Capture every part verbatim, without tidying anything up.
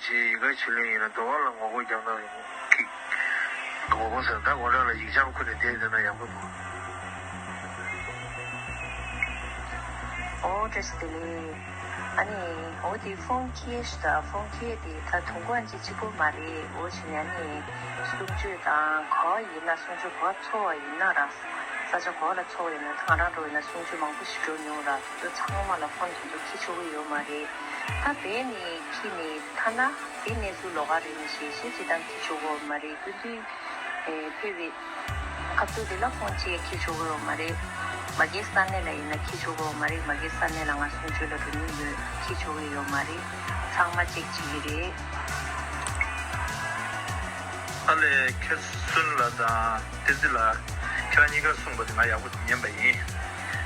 ཅིག་ཡི་གེ་ཆུ་ལེན་ཡིན་ན་འགྲོ་བ་ལ་ངོ་རྒོལ་རྒྱབ་ན་ཀིག་ངོ་རྒོལ་ཟེར་ད་ངོ་ར་ལ་ཡིག་ཆང་ཁུར་ནས་བསྡད་བསྡད་ན་ཡག་པོ་འདུག་ཨོ་བཀྲ་ཤིས་བདེ་ལེགས། ཨ་ནི་འོ་དེ་ཕོན་ཁྱེར་ཤི་ད་ཕོན་ཁྱེར་དེ་ད་དུང་གོ་ཨན་ཅི་གཅིག་པོ་མ་རེད། འོ་བྱས་ནས་ཨ་ནི་གསུང་ཆོས་དང་ག་བ་ཡིན་ན་གསུང་ཆོས་ག་བ་ཚོགས་པ་ཡིན་ན་ར་ས་ཆ་ག་བ་ལ་ཚོགས་པ་ཡིན་ན་ད་ང་རང་འགྲོ་ཡིན་ན་གསུང་ཆོས་མང་པོ་ཞིག་འགྲོ་མྱོང་ར་དེ་ཚོ་ཚང་མ་ལ་ཕོན་དེ་ཚོ་ཁྱེར་ཆོག་གི་ཡོད་མ་རེད། ད་བས་ནི་ཁྱེར་ནས་ཐ་ན་དེ་གནས་ཚུལ་ལོགས་ཀ་རེད་ནི་ཞེས་ཞེས་ཅི་དང་ཁྱེར་ཆོག་གི་ཡོད་མ་རེད། སྐུ་མདུན་ཨེ་ཕེབས་པའི་སྐབས་དུས་དེ་ལ་ཁོང་ཅིག་ཁྱེར་ཆོག་གི་ཡོད་མ་རེད། མ་གིའི་ས་གནས་ལ་ཡིན་ན་ཁྱེར་ཆོག་གི་ཡོད་མ་རེད། མ་གིའི་ས་གནས་ལ་ང་གསུང་ཆོས་ལ་འགྲོ་མྱོང་ཡོད། ཁྱེར་ཆོག་གི་ཡོད་མ་རེད། ཚང་མ་གཅིག་གཅིག་གི་རེད། ཨ་ལས་ཁེར་སོན་ལ་དང་བསྟན་འཛིན་ལ་ཁྱེད་རང་གཉིས་ཀ་གསུངས་པ་དེ་ང་ཡག་པོ་ཉན་པ་ཡིན།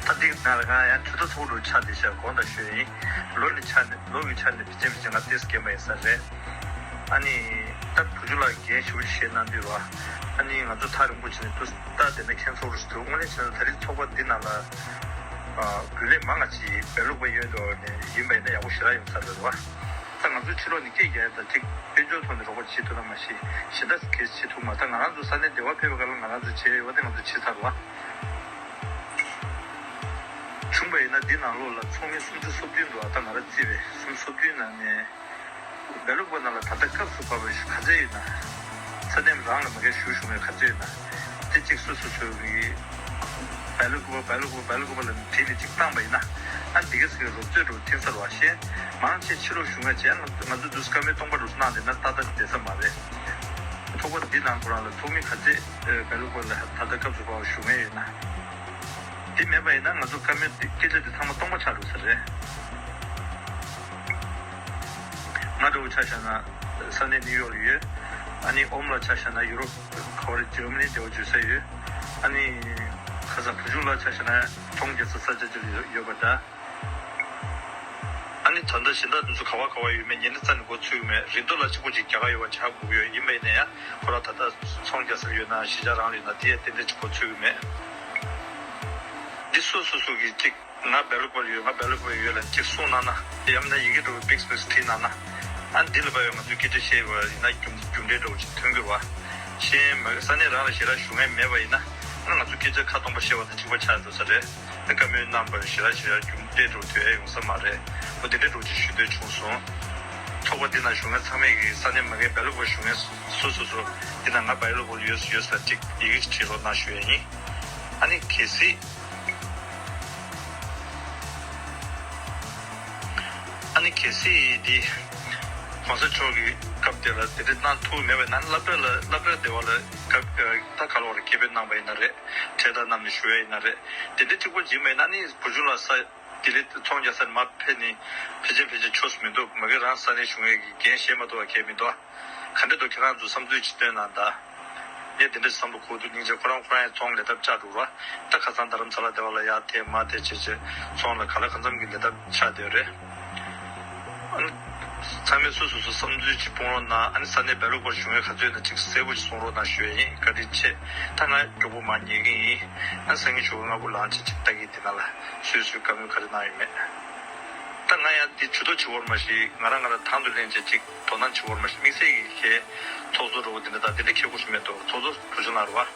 ད་འདི་ནང་ལ་ང་ཡང་གྲོས་ཚོགས་འགྲོ་ཆ་དེ་ཤ་དགོངས་དག་ཞུས་ཡིན། ལོ་ནི་ཆ་ནས་ལོ་གི་ཆ་ནས་ཕལ་ཆེར་ཕལ་ཆེར་ང་ཏེས་རྒན་པ་ཡིན་ས་རེད། ཨ་ནི་ད་བུ་ཆུང་ལགས་འགན་ཞེ་པོ་ཅིག་བཞེས་གནང་དུས་ར། ཨ་ནི་ང་ཚོ་ཐག་རིང་པོ་བྱས་ནས་ཏུ་ད་དེ་ནས་ཁྱེད་ཚོ་རུ་སུ་དངོས་གནས་བྱས་ན་ད་རེས་ཚོགས་པ་འདི་ནང་ལ་ཨ་རྒྱུན་ལས་མང་ང་ཅིག་བལ་ལུགས་པ་ཡོད་འགྲོ་ནས་ཡིན་པ་ཡིན་ན་ཡག་པོ་ཞེ་དྲག་ཡོང་ས་རེད་བ། ད་ང་ཚོའི་ཕྱི་ལོགས་ནས་སྐད་རྒྱག་ཡ་དང་ཅིག་དཔལ་འབྱོར་ཐོག་ནས་རོགས་པ་བྱེད་ཐུབ་ན་མ་གཞི་གཞན་དག་གིས་བྱེད་ཐུབ་མ། ད་ང་རང་ཚོ་ས་གནས་སྡེ་བ་ཕེབས་པའི་སྐབས་ལ་ང་རང་ཚོས་བྱེད་ཡ་ཡོད་པ་དེ་ང་ཚོས་བྱེད་ཚར་བ། བྱུང་བ་ཡིན་ན་འདི་ནང་ལོགས་ལ་ཚོགས་མི་སུམ་ཅུ་སོ་བདུན་འདུག་ཨ་ད་ང་རང་བརྩིས་པའི་སུམ་ཅུ་སོ་བདུན་ནང་ནས་བལ་ལུགས་པ་ནང་ལ་ད་ལྟ་སྐབས་སུ་བབས་པའི་ག་ཚད་ཡོད་ན། ས་གནས་རང་ལ་མ་གིར་བཞུགས་བཞུགས་མེད་ག་ཚད་ཡོད་ན། དེ་གཅིག་སོ་སོ་སོའི་གི་བལ་ལུགས་པ་བལ་ལུགས་པ་བལ་ལུགས་པ་ལ་བྲིས་ནས་གཅིག་བཏང་བ་ཡིན་ན། ཨ་འདི་ག་ཟེར་རོབ་ཙེ་རུ་འཐེན་ས་རུ་བ་ཤེས། མང་ཆེ་ཕྱི་ལོགས་བཞུགས་མཁན་བྱས་ང་ང་ཚོ་འདུག་བཀའ་མོལ་སྟོང་པ་རུ་གནང་བསྡད་ན་ཏག་ཏག་བསྡད་ས་མ་རེད། ཚོགས་པ་འདི་ནང་ཁོ་རང་ལ་ཚོགས་མི་ག་ཚད་བལ་ལུགས་པ་ལ་ད་ལྟ་སྐབས་སུ་བབས་བཞུགས་མཁན་ཡོད་ན། དེ་མེད་པ་ཡིན་ན་ང་ཚོ་བཀའ་མོལ་འདི་སྐད་ཆ་འདི་ཚང་མ་སྟོང་པ་ཆགས་འགྲོ་ས་རེད། ང་འདྲ་བོ་ཆ་བཞག་ན་ས་གནས་ནིའུ་ཡོག་ལ་ཡོད། ཨ་ནི་ཨོམ་ལ་ཆ་བཞག་ན་ཡུ་རོབ་ག་བ་རེད་འཇར་མ་ནི་འདྲ་བོ་འཇུ་ས་ཡོད། ཨ་ནི་ཁ་སང་བུ་ཆུང་ལ་ཆ་བཞག་ན་ཚོང་རྒྱག་ས་ས་ཆ་ཅིག་ལ་ཡོད་པ་འདྲ། ཨ་ནི་ད་ལྟ་གཞན་དག་དེ་ཚོ་ག་བ་ག་བ་ཡོད་མེད་ཉེ་རིང་རྩ་ནས་མགོ་ཚོས་ཀྱི་མེད། རིན་དོད་ལ་གཅིག་པོ་གཅིག་རྒྱ་གར་ཡོད་པ་ཆགས་དགོས་ཀྱི་ཡོད། ཡིན་པ་ཡིན་ན་ཡང་ཁོ་རང་ད་ལྟ་ཚོང་རྒྱག་ས་ཡོད་ན་གཞིས་ཆགས་རང་ལ་ཡོད་ན་དེ་ཡང་ཏན་ཏན་གཅིག་མགོ་ཚོས་ཀྱི་མེད། འདི་སོ་སོ་སོ་གིས་གཅིག་ང་བལ་ལུགས་པ་ཡོད་ང་བལ་ལུགས་པ་ཡོད་ལ་གཅིག་གསུངས་གནང་ན་ཡང་ན་ཡི་གེ་འདྲ་བོ་བིག་སི་བིག་སི་བྲིས་གནང་ན། ཨ་འདི་ལ་བབས་ཡོད་ང་ཚོས་སྐད་ཆ་བཤད་ཡོད་པ་ཡིན་ན་རྒྱུ་རྒྱུ་འབྲས་འདྲ་བོ་ཅིག་ཐོན་གྱི་རེད་བ། གཞན་མ་གི་ས་གནས་རང་ལ་ཞེ་དྲག་ཞུ་མཁན་མེད་པ་ཡིན་ན་ཨ་ང་ཚོ་སྐད་ཆ་ཁ་སྟོང་པ་བཤད་པ་དང་གཅིག་པ་ཆགས་འགྲོ་ས་རེད། བཀའ་མོལ་གནང་བར་ཞེ་དྲག་ཞེ་དྲག་རྒྱུ་འབྲས་འགྲོ་དུས་ཨེ་ཡོང་ས་མ་རེད། འོ་དེ་འདྲའི་འགྲོ་ཅིག་ཞུ་འདོད་བྱུང་སོང་། ཚོགས་པ་འདི་ནང་ཞུགས་མཁན་ཚང་མས་ཀྱི་ས་གནས་མ་གིའི་བལ་ལུགས་པ་ཞུགས་མཁན་སོ་སོ་སོ་འདི་ནང་ང་བལ་ལུགས་པ་ཡོད་ཡོད་ས་ཅིག་ཡི་གེ་ཅིག་བྲིས་རོགས་གནང་ཞུ་ཡ་ཡིན། ཨ་ནི་གལ་སྲིད་ཨ་ནི་གལ་སྲིད་འདི་གོང་ས་མཆོག་གི་སྐབས་དེ་ལ་དེ་འདྲ་གནང་ཐུབ་མེད་པ་ཡིན་ན་སློབ་གྲྭ་ལ་སློབ་གྲྭ་སྡེ་བ་ལ་སྐབས་ད་ག་ལོར་སྐད་འབོད་གནང་པ་ཡིན་ན་རེད། གྲལ་དང་རྣམས་ནས་ཞུ་ཡ་ཡིན་ན་རེད། དེ་འདྲ་གཅིག་པོ་ཅིག་མེད་ན་ནི་བུ་ཆུང་ལ་ས་དེ་ལས་ཚོང་རྒྱག་ས་ནས་མར་ཕེབས་ནས་ཕལ་ཆེར་ཕལ་ཆེར་ཆོས་སུ་མི་འདུག་མ་གི་རང་ས་གནས་གཞུང་ངེད་ཀྱི་འགན་བཞེས་མ་ཐུབ་པ་གལ་མི་འདུག་ག་འདྲ་འདུག་ཁྱེད་རང་ཚོ་བསམ་ཚུལ་ཅིག་སྟོན་གནང་དང་། ངས་དེ་འདྲ་བསམ་བློ་འཁོར་འདུག་སྙིང་རྗེ་ཁོ་རང་ཁོ་རང་ཡང་ཚོང་ལས་ཐབས་ཆགས་འདུག་ར། ད་ཁ་སང་རྡ་རམ་ས་ལ་སྡེ་བ་ལ་ཡར་དེད་མར་དེད་བྱས་བྱས་ཚོང་ལ་ག་ལ་གང་འཚམ་གྱི་ལས་ཐབས་ཆགས་བསྡད་རེད། ཨ་ནི་ཚང་མས་སོ་སོ་སོ་བསམ་ཚུལ་ཅིག་སྤུངས་རོགས་གནང་། ཨ་ནི་ས་གནས་བལ་ལུགས་པར་བཞུགས་མཁན་ག་ཚོད་ཡོད་ན་ཅིག་གསལ་པོ་ཞིག་གསུང་རོགས་གནང་ཞུ་ཡ་ཡིན། བཀའ་དྲིན་ཆེ། ད་ང་མགྱོགས་པོ་མར་ཉལ་གི་ཡིན། ཨ་ནི་སང་ཉིན་ཞོགས་པ་སྔ་པོ་ལངས་བྱས་ཅིག་ལྟ་གི་ཡིན། དེ་ནང་ལ་སོ་སོའི་བཀའ་མོལ་ག་རེ་གནང་ཡོད་མེད། ད་ང་ཡང་འདི་ཇུས་གཏོགས་བྱེད་དགོས་རེད་མ་གཞི་ང་རང་ང་རང་དང་དུ་ལེན་བྱས་ཅིག་དོ་སྣང་བྱེད་དགོས་རེད་མ་གཞི་དམིགས་བསལ་གྱི་ཁའི་ཚོགས་གཙོ་འདྲ་བོ་འདི་འདྲ་དང་དེ་འདྲ་ཁྱེད་སྐུ་ཞུ་མེད་དོ། ཚོགས་གཙོ་བུ་ཆུང་ལགས་རེད་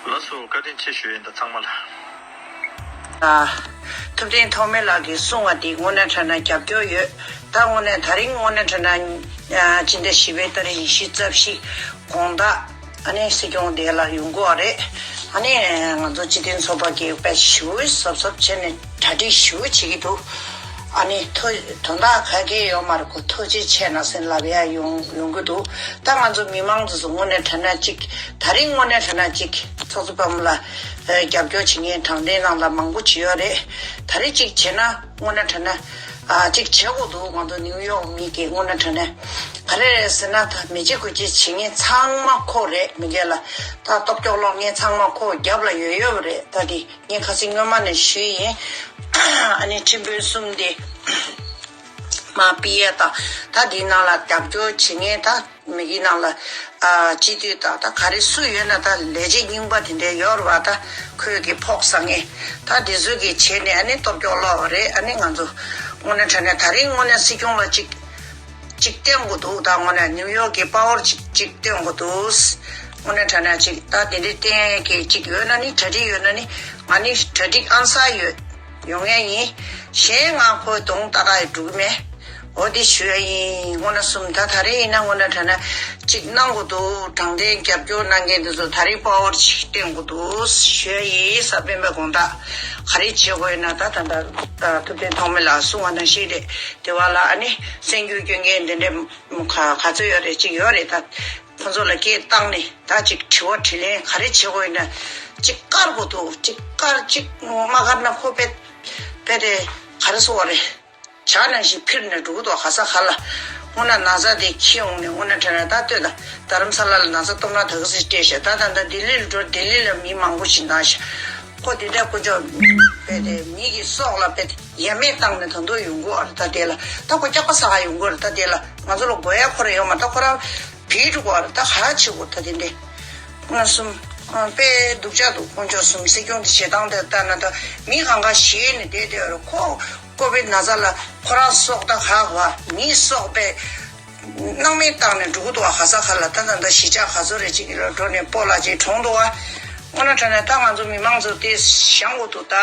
བ། ལགས་སོ། བཀའ་དྲིན་ཆེ་ཞུ་ཡིན་ད་ཚང་མ་ལ། ཨ། ཐུབ་བསྟན་ཐོགས་མེད་ལགས་ཀྱིས་གསུངས་པ་འདི་དངོས་གནས་དྲང་གནས་རྒྱབ་སྐྱོར་ཡོད། ད་དངོས་གནས་ད་རིང་དངོས་གནས་དྲང་གནས་ཨ་སྤྱི་ཟླ་བཞི་པའི་ཏ་རིག་ཉི་ཤུ་རྩ་བཞི་དགོང་དག་ཨ་ནི་སྲིད་སྐྱོང་དེ་ལ་ཡོང་གི་ཡོད་རེད། ཨ་ནི་ང་ཚོ་སྤྱི་མཐུན་ཚོགས་པ་གིས་དཔེ་ཞེ་པོ་གཟབ་གཟབ་བྱས་ནས་གྲ་སྒྲིག་ཞེ་པོ་བྱེད་ཀྱི་འདུག་ཨ་ནི་ཐུགས་དོན་དག་ག་གེ་ཡོད་མ་རེད། ཁོ་ཐུགས་རྗེ་ཆེ་གནང་ཟེར་ལབ་ཡ་ཡོང་ཡོང་གི་འདུག་ད་ང་ཚོ་མི་མང་ཚོ་ཚོ་དངོས་གནས་དྲང་གནས་གཅིག་ད་རིང་དངོས་གནས་དྲང་གནས་གཅིག་ཚོགས་གཙོ་པདྨ་ལགས་རྒྱབ་སྐྱོར་བྱེད་མཁན་དྲང་བདེན་ནང་ལ་མང་པོ་ཅིག་ཡོད་རེད། ད་རེས་གཅིག་བྱས་ན་དངོས་གནས་དྲང་གནས་ཨ་གཅིག་བྱེད་དགོས་འདུག་ང་ཚོ་ནིའུ་ཡོག་མི་གི་དངོས་གནས་དྲང་གནས་ག་རེ་རེད་ཟེར་ན་ད་མི་བྱེད་དགུ་བྱེད་བྱེད་མཁན་ཚང་མ་ཁོ་རེད། མི་སྒེར་ལ་ད་སྟོབས་སྐྱོ་སློང་མཁན་ཚང་མ་ཁོ་རྒྱབ་ལ་ཡོད་ཡོད་རེད། ད་དེ་ངས་ཁ་སང་སྔོན་མ་ནས་ཞུས་ཡིན། ཨ་ནི་ཁྲིམས་དཔོན་གསུམ་དེ་མ་ཕུད་ཡས་དང་ད་དེའི་ནང་ལ་རྒྱབ་སྐྱོར་བྱེད་མཁན་ད་མི་གི་ནང་ལ་ཨ་སྤྱི་འཐུས་དང་ད་ག་རེ་སུ་ཡོད་ན་ད་ལས་བྱེད་རྙིང་པ་དེ་འདྲའི་ཡོད་རེད་བ། ད་ཁོས་ཀྱི་ཕོགས་ཟ་མཁན་ད་དེ་ཚོ་གི་བྱས་ནས་ཨ་ནི་སྟོབས་སྐྱོ་སློང་བ་རེད། ཨ་ནི་ང་ཚོ་ དངོས་གནས་དྲང་གནས་ད་རིང་དངོས་གནས་སྲིད་སྐྱོང་ལ་ཅིག་ཅིག་བསྟན་དགོས་འདུག་ད་དངོས་གནས་ནིའུ་ཡོག་གི་པ་ཝར་ཅིག་ཅིག་བསྟན་དགོས་འདུག་དངོས་གནས་དྲང་གནས་ཅིག་ད་དེ་འདྲའི་བསྟན་ཡས་ཀྱི་ཅིག་ཡོད་ན་ནི་གྲ་སྒྲིག་ཡོད་ན་ནི་ང་ནི་གྲ་སྒྲིག་ཨན་སར་ཡོད། ཡོང་ཡས་ཡིན། གཞན་ང་ཁོའི་གདོང་ལྟ་ག་ཡི་འགྲོ་གི་མེད། འོ་འདི་ཞུ་ཡས་ཡིན། དངོས་གནས་གསུམ་ད་ད་རེས་ཡིན་ན་དངོས་གནས་དྲང་གནས་ཅིག་གནང་དགོས་འདུག་དྲང་བདེན་རྒྱབ་སྐྱོར་གནང་མཁན་འདི་ཚོ་ད་རེས་པ་ཝར་ཅིག་བསྟན་དགོས་འདུག་ཞུ་ཡས་ཡིན། ས་སྤེན་པའི་དགོངས་དག་ག་རེ་བྱེད་དགོས་ཡིན་ན་ད་ད་ད་ཐུབ་བསྟན་ཐོགས་མེད་ལགས་གསུང་བ་ནང་བཞིན་རེད། དེ་བ་ལ་ཨ་ནི་གསར་འགྱུར་སྐྱོན་མཁན་འདི་འདྲའི་ག་ག་ཚོད་ཡོད་རེད། ཅིག་ཡོད་རེད། ད་ཁོ་ཚོ་ལ་སྐད་བཏང་ནས་ད་ཅིག་དྲི་བ་དྲིས་ལན་ག་རེ་བྱེད་དགོས་ཡིན་ན་ཅིག་བཀར་དགོས་འདུག་ཅིག་བཀར་ཅིག་མ་བཀར་ན་ཁོ་དཔེ་དཔེ་དེ་ག་རེ་ཟེར་བ་རེད། ཇ་ནང་བཞིན་འཕུར་ནས་འགྲོ་གི་འདུག་ག་ས་ག་ལ། དངོས་གནས་ན་ཚ་དེ་འཁྱེར་འོང་ནས་དངོས་གནས་དྲན་ན་ད་ལྟོས་ད་རྡ་རམ་ས་ལ་ལ་ན་ཚ་སྟོབས་ན་ད་ག་ཚོད་སྤྲད་ཤག་ད་ད་ད་ལྡི་ལི་ལ་འགྲོ། ལྡི་ལི་ལ་མི་མང་པོ་ཞིག་ན་ཤག་ཁོ་དེ་འདྲ་དཀོན་མཆོག་དཔེ་དེ་མི་གི་སྲོག་ལ་དཔེ་དེ་ཡ་མེད་བཏང་ནས་ད་དུང་ཡོང་གི་ཡོད་རེད། ད་དེ་ལ་ད་ཁོ་སྐྱག་པ་ཟ་ག་ཡོང་གི་ཡོད་རེད། ད་དེ་ལ་ང་ཚོ་ལ་དགོས་ཡ་ཁོ་རང་ཡོད་མ་རེད། ད་ཁོ་རང་བྲོས་འགྲོ་གི་ཡོད་རེད། ད་ག་བྱེད་དགོས། ད་དེ་འདྲས་དངོས་གསུམ་དཔེ་སྡུག་ཅག་འདུག་དཀོན་མཆོག་གསུམ། སྲིད་སྐྱོང་དེ་བྱེད་སྟངས་དེ་ལྟ་ན་ད་མི་གང་ག་ཞེད་ནས་བསྡད་བསྡད་ཡོད་རེད། ཁོ་ཀོ་བིད་ན་ཚ་ལ་ཁོ་རང་སྲོག་ད་ག་བ་མིའི་སྲོག་དཔེ་སྣང་མེད་བཏང་ནས་འགྲོ་གི་འདུག་བ། ག་ས་ག་ལ་ད་ད་ད་གཞིས་ཆགས་ག་ཚོད་རེད་ཅིག་ལ་འགྲོ་ནས་སྤོ་ལགས་ཅིག་གྲོངས་འདུག་བ། དངོས་གནས་དྲང་གནས་ད་ང་ཚོ་མི་མང་ཚོ་དེ་བཞེངས་དགོས་འདུག་ད་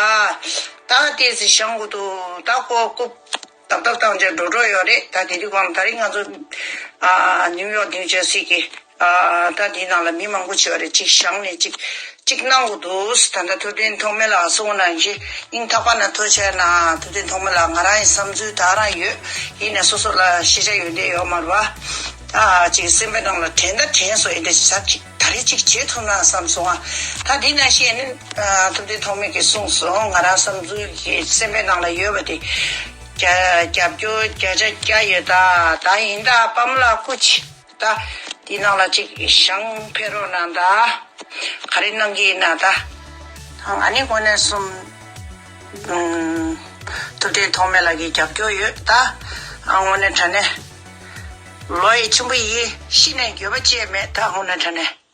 ད་དེ་ཚོ་བཞེངས་དགོས་འདུག་ད་ཁོ་རྐུབ་ཏག་ཏག་བཏང་བྱས་འགྲོ་འགྲོ་ཡོད་རེད། ད་དེ་དུས་གང་ད་རིང་ང་ཚོ་ཨ་ནིའུ་ཡོག་ནིའུ་ཇར་སི་གི་ཨ་ད་དེའི་ནང་ལ་མི་མང་པོ་བྱས་པ་རེད། ཅིག་བཞེངས་ནས་ཅིག་ཅིག་གནང་དགོས་འདུག་ད་ལྟ་ཐུབ་བསྟན་ཐོགས་མེད་ལགས་གསུངས་ནང་བཞིན་སྙིང་ཐག་པ་ནས་ཐུགས་རྗེ་གནང་། ཐུབ་བསྟན་ཐོགས་མེད་ལགས་ང་རང་ཡི་བསམ་ཚུལ་ད་རང་ཡོད། ཡིན་ནས་སོ་སོ་ལ་ཤེས་བྱ་ཡོན་ཏན་ཡོད་མ་རེད་བ། ད་ཅིག་སེམས་པའི་ནང་ལ་དྲན་ད་དྲན་སོང་། ཡིན་ད་ཅིག་ད་རེས་ཅིག་བྱེད་ཐུབ་ན་བསམ་སོང་ཨ། ད་འདི་ནང་བཞིན་ནི་ཨ་ཐུབ་བསྟན་ཐོགས་མེད་ཀྱིས་གསུངས་སོང་། ང་རང་བསམ་ཚུལ་གྱི་སེམས་པའི་ནང་ལ་ཡོད་པ་དེ་རྒྱ་རྒྱབ་སྐྱོར་བརྒྱ་ཆ་བརྒྱ་ཡོད། ད་ད་ཡིན་ད་པ་མ་ལགས་སྐུ་མཁྱེན། ད་འདི་ནང་ལ་ཅིག་བཞེངས་ཕེབས་རོགས་གནང་ད། ག་རེ་གནང་གི་ཡིན་ན་ད། ང་ནི་དངོས་གནས་གསུམ། ཨུམ། ཐུབ་བསྟན་ཐོགས་མེད་ལགས་ཀྱི་རྒྱབ་སྐྱོར་ཡོད་ད། ཨ་དངོས་གནས་དྲང་གནས། ལོ་ཡི་ཆེན་པོ་ཡིན། ཤི་ནས་འགྱོད་པ་ཅི་ཡང་མེད་ད། དངོས་གནས་དྲང་གནས།